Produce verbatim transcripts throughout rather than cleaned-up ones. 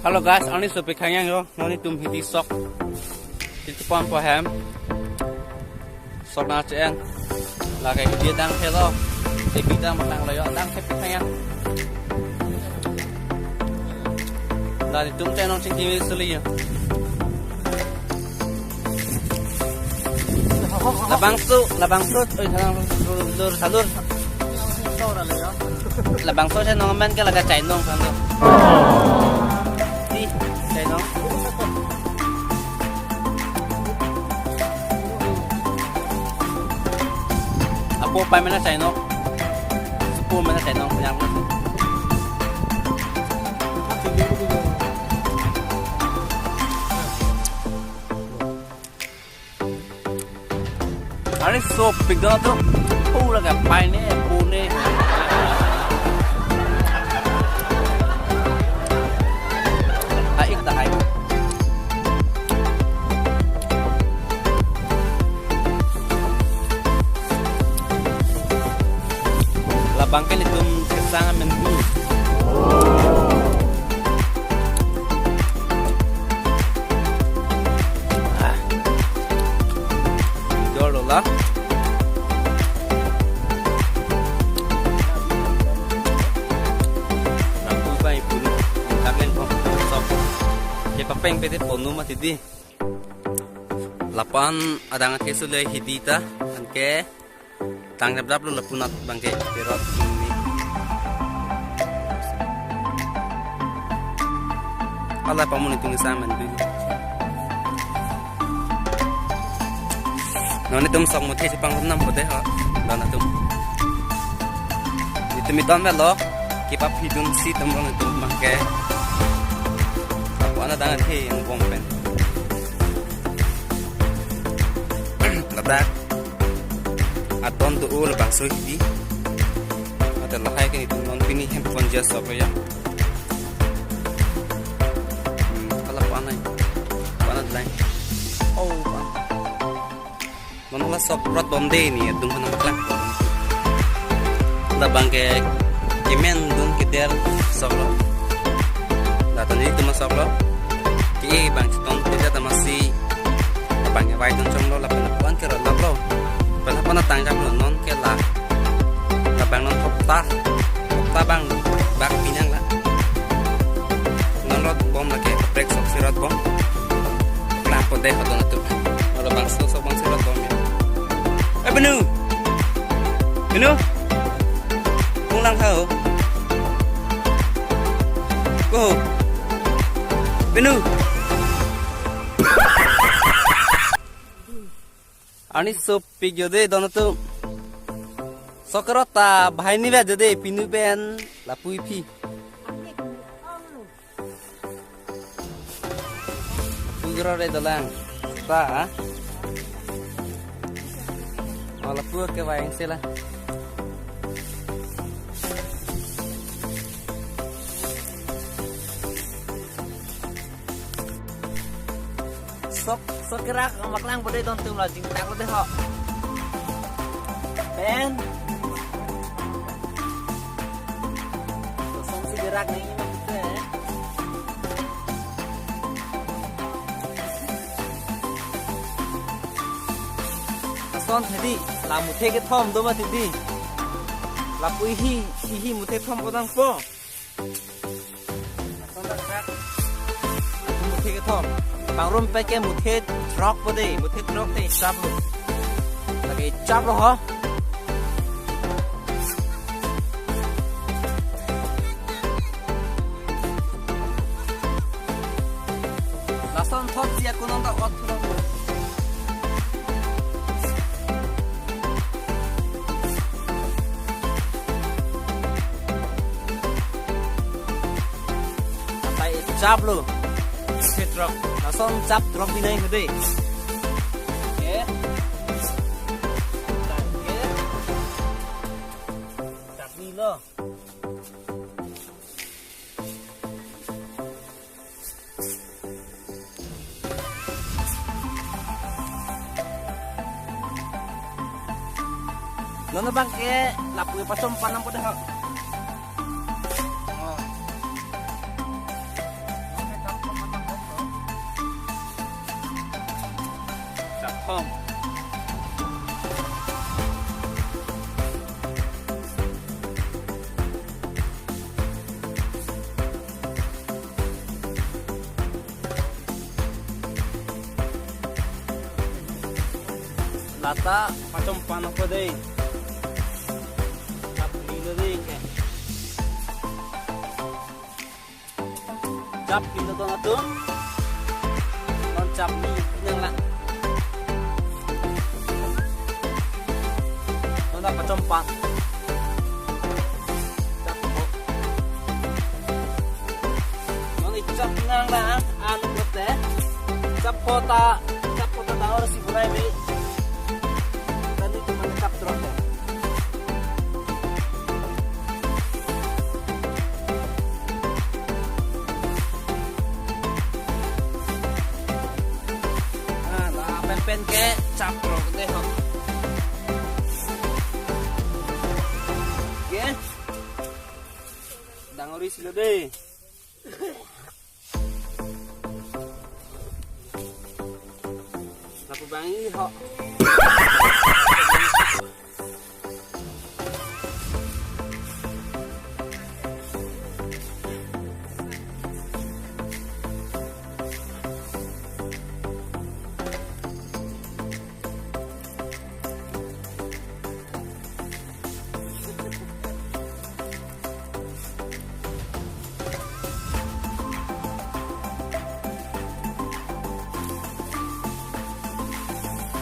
Hello guys, arni sopik khang yang yo, non netum hidi sok. Hidi pon po hem. Sok na chen. Lake hidi adang helo. Hidi adang matang lo yo, adang sopik khang yang. La netum chen non chingki suli yo. Labangso, labangso, oi, salur, salur, salur. Labangso si nong men ke laga chainong kan tu. Di, chainong. Apo pai mena chainong. Apo mena chainong yang. Arni sopik do tu. Pura ke pai ne, pu ne. Hai, ta hai. Labang ke netum kesang amen du. Ah. Jor lo la. Lampu bai punu. Kamen kong sok. Ke papeng pete ponu mati di. Lapu-an adang athe sule hidi ta. Anke. Tang dap dap lo lapu-an abang ke pirot ini. Ala pamun itung isang mandu. Non netum sok muthe si pang nam pote ho. Don atum. Netum iton melo. Kipa phidun si tum rong netum abang ke. Lapu-an adang athe angbong pen. Ladak. Adon do-o labangso hidi. Ate lahai ke netum non pini hem pon ja sok ya. Hmm, kala panai. Panat lain. Oh, pan. Non la sok rot bom de ni adung kana maklang. Labang ke kemen dung keder sok lo. Latum netum sok lo. Ke bang chiton keder tamasi. Labang ke vai dun chong lo, lapu-an ke rot lap lo. Pana pana tang jam lo non ke la. Labang non hopta. Hopta bang bak pinang la. Non rot bom lake, brake sok si rot bom. Klang pote ho don atum. Olo bangso sok bang si rot bom ya. Eh, Benu. Benu. Kung lang tha ho. Ko. Benu. Arni sopik jo de don atum. Sok rot ta bahai ni vet jo de pinu pen lapu iphi. Pu gro re dolang. Ta, ha? Oh, lapu ke vang sela. Sok, sok kerak maklang pote don atum la jingkrak pote ho. Pen. Sok si kerak ni. Lason hedi, la muthe kethom do mati di. Lapu ihi, ihi muthe thom podang po. Lason dak dak. Lapu muthe kethom. Pangrum pe ke muthe throk pote, muthe throk te chap lo. Lake chap lo ho. Lason thot si ako nang ta ot thurang. Atai chap lo. Muthe throk. Lason chap throk binai hede. Oke. Oke. Chap ni lo. Non abang ke lapu pasom panam pote ho. Oh. Lata pachompan ako dei. Chapli lo dei ke. Chapli lo tong atum. Non chapli nanglang. Non ta pachompan. Chappo. Non ichap nanglang an lote. Chappo ta, chappo ta dangor si bunai me. Tani tu mana chap trok ya. Ah, la penpen ke chap trok dei ho. Ke. Dangor isi lo dei. Lapu bang ini ho.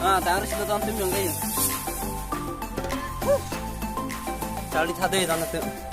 Ah, dangor isi lo tong atum jong kayo. Charli tha dei tong atum.